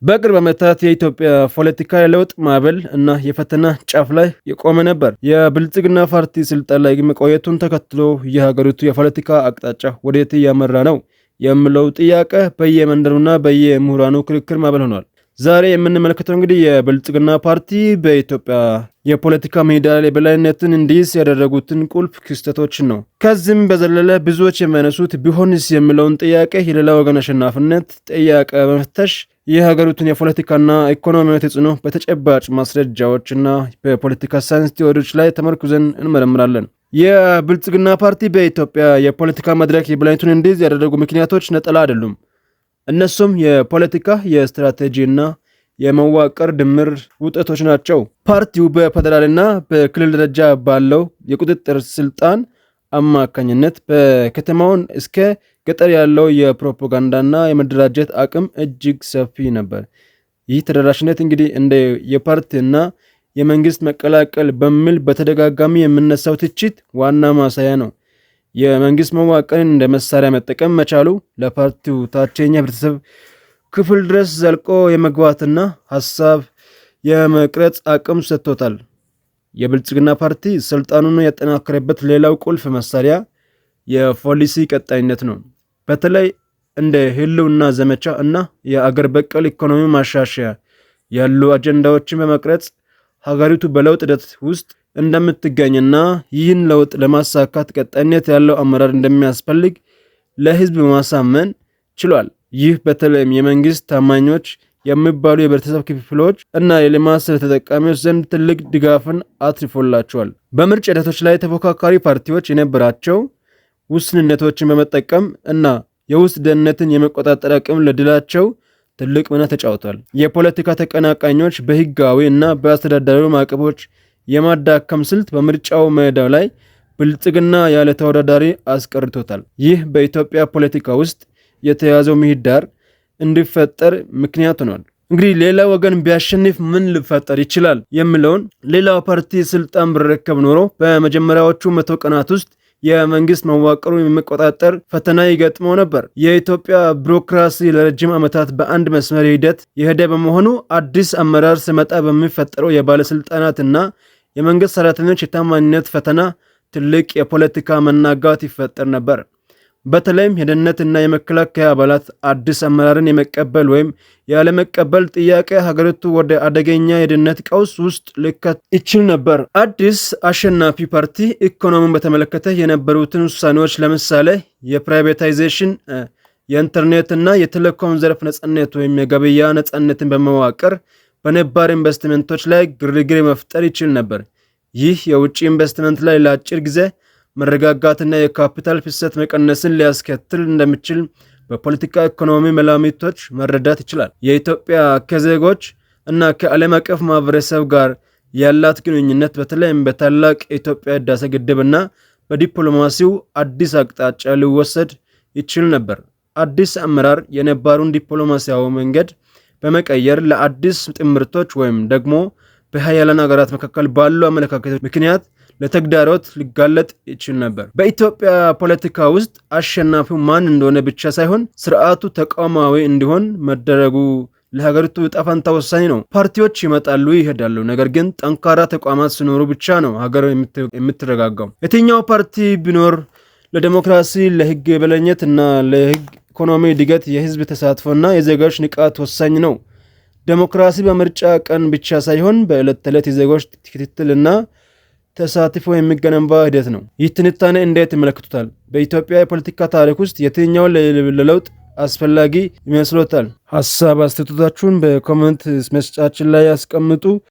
በቅርብ ዓመታት የኢትዮጵያ ፖለቲካ የለውጥ ማዕበል እና የፈተና ጫፍ ላይ የቆመ ነበር። የብልጽግና ፓርቲ ስልጣን ላይ መቆየቱን ተከትሎ የሀገሪቱ የፖለቲካ አቅጣጫ ወዴት እያመራ ነው የሚለው ጥያቄ በየመንደሩና በየምሁራኑ ክርክር ማዕበል ሆኗል። ዛሬ የምንመለከተው እንግዲህ የብልጽግና ፓርቲ በኢትዮጵያ የፖለቲካ ምህዳር የበላይነትን እንዲይዝ ያደረጉትን ቁልፍ ክስተቶችን ነው። ከዚህም በዘለለ ብዙዎች የሚያነሱት ቢሆንስ የሚለውን ጥያቄ የሌላ ወገን አሸናፊነት ጥያቄ በመፈተሽ የሀገሪቱን የፖለቲካና ኢኮኖሚያዊ ተጽዕኖ በተጨባጭ ማስረጃዎችና በፖለቲካ ሳይንስ ቲዎሪዎች ላይ ተመርኩዘን እንመረምራለን። የብልጽግና ፓርቲ በኢትዮጵያ የፖለቲካ መድረክ የበላይነቱን እንዲይዝ ያደረጉ ምክንያቶች ነጠላ አይደሉም። እነሱም የፖለቲካ፣ የስትራቴጂ እና የመዋቅር ድምር ውጤቶች ናቸው። ፓርቲው በፌዴራልና በክልል ደረጃ ባለው የቁጥጥር ስልጣን አማካኝነት በከተማውን እስከ ገጠር ያለው የፕሮፓጋንዳና የመደራጀት አቅም እጅግ ሰፊ ነበር። ይህ ተደራሽነት እንግዲህ እንደ የፓርቲና የመንግስት መቀላቀል በሚል በተደጋጋሚ የሚነሳው ትችት ዋና ማሳያ ነው። የመንግስት መዋቅርን እንደ መሳሪያ መጠቀም መቻሉ ለፓርቲው ታችኛ ህብረተሰብ ክፍል ድረስ ዘልቆ የመግባትና ሀሳብ የመቅረጽ አቅም ሰጥቶታል። የብልጽግና ፓርቲ ስልጣኑን ያጠናከረበት ሌላው ቁልፍ መሳሪያ የፖሊሲ ቀጣይነት ነው። በተለይ እንደ ህልውና ዘመቻ እና የአገር በቀል ኢኮኖሚ ማሻሻያ ያሉ አጀንዳዎችን በመቅረጽ ሀገሪቱ በለውጥ ሂደት ውስጥ እንደምትገኝና ይህን ለውጥ ለማሳካት ቀጣይነት ያለው አመራር እንደሚያስፈልግ ለህዝብ ማሳመን ችሏል። ይህ በተለይም የመንግስት ታማኞች የሚባሉ የህብረተሰብ ክፍሎች እና የልማት ስር ተጠቃሚዎች ዘንድ ትልቅ ድጋፍን አትርፎላቸዋል። በምርጫ ሂደቶች ላይ ተፎካካሪ ፓርቲዎች የነበራቸው ውስንነቶችን በመጠቀም እና የውስጥ ደህንነትን የመቆጣጠር አቅም ለድላቸው ትልቅ ሚና ተጫውቷል። የፖለቲካ ተቀናቃኞች በህጋዊ እና በአስተዳደራዊ ማዕቀፎች የማዳከም ስልት በምርጫው ሜዳ ላይ ብልጽግና ያለ ተወዳዳሪ አስቀርቶታል። ይህ በኢትዮጵያ ፖለቲካ ውስጥ የተያዘው ምህዳር እንዲፈጠር ምክንያት ሆኗል። እንግዲህ ሌላ ወገን ቢያሸንፍ ምን ሊፈጠር ይችላል የሚለውን፣ ሌላው ፓርቲ ስልጣን ቢረከብ ኖሮ በመጀመሪያዎቹ 100 ቀናት ውስጥ የመንግስት መዋቅሩን የመቆጣጠር ፈተና ይገጥመው ነበር። የኢትዮጵያ ቢሮክራሲ ለረጅም ዓመታት በአንድ መስመር ሂደት የሄደ በመሆኑ አዲስ አመራር ሲመጣ በሚፈጠረው የባለስልጣናትና የመንግስት ሰራተኞች የታማኝነት ፈተና ትልቅ የፖለቲካ መናጋት ይፈጠር ነበር። በተለይም የደህንነትና የመከላከያ አባላት አዲስ አመራርን የመቀበል ወይም ያለመቀበል ጥያቄ ሀገሪቱ ወደ አደገኛ የደህንነት ቀውስ ውስጥ ሊከት ይችል ነበር። አዲስ አሸናፊ ፓርቲ ኢኮኖሚን በተመለከተ የነበሩትን ውሳኔዎች፣ ለምሳሌ የ privatization፣ የኢንተርኔት እና የቴሌኮም ዘርፍ ነጻነት ወይም የገበያ ነጻነትን በመዋቅር በነባር ኢንቨስትመንቶች ላይ ግርግር መፍጠር ይችል ነበር። ይህ የውጭ ኢንቨስትመንት ላይ ለአጭር ጊዜ መረጋጋትና የካፒታል ፍሰት መቀነስን ሊያስከትል እንደሚችል በፖለቲካ ኢኮኖሚ መላምቶች መረዳት ይችላል። የኢትዮጵያ ከዜጎች እና ከዓለም አቀፍ ማህበረሰብ ጋር ያላት ግንኙነት በተለይም በታላቅ የኢትዮጵያ ህዳሴ ግድብና በዲፕሎማሲው አዲስ አቅጣጫ ሊወሰድ ይችል ነበር። አዲስ አመራር የነባሩን ዲፕሎማሲያዊ መንገድ በመቀየር ለአዲስ ጥምርቶች ወይም ደግሞ በሀያላን ሀገራት መካከል ባሉ አመለካከቶች ምክንያት ለተግዳሮት ሊጋለጥ ይችል ነበር። በኢትዮጵያ ፖለቲካ ውስጥ አሸናፊው ማን እንደሆነ ብቻ ሳይሆን ስርዓቱ ተቋማዊ እንዲሆን መደረጉ ለሀገሪቱ ዕጣ ፈንታ ወሳኝ ነው። ፓርቲዎች ይመጣሉ ይሄዳሉ፣ ነገር ግን ጠንካራ ተቋማት ሲኖሩ ብቻ ነው ሀገር የምትረጋጋው። የትኛው ፓርቲ ቢኖር ለዲሞክራሲ፣ ለህግ የበላይነት እና ለህግ ኢኮኖሚ እድገት የህዝብ ተሳትፎና የዜጎች ንቃት ወሳኝ ነው። ዴሞክራሲ በምርጫ ቀን ብቻ ሳይሆን በዕለት ተዕለት የዜጎች ክትትልና ተሳትፎ የሚገነባ ሂደት ነው። ይህ ትንታኔ እንዴት ይመለከቱታል? በኢትዮጵያ የፖለቲካ ታሪክ ውስጥ የትኛውን ለለውጥ አስፈላጊ ይመስሎታል? ሀሳብ አስተያየቶቻችሁን በ comment መስጫችን ላይ ያስቀምጡ።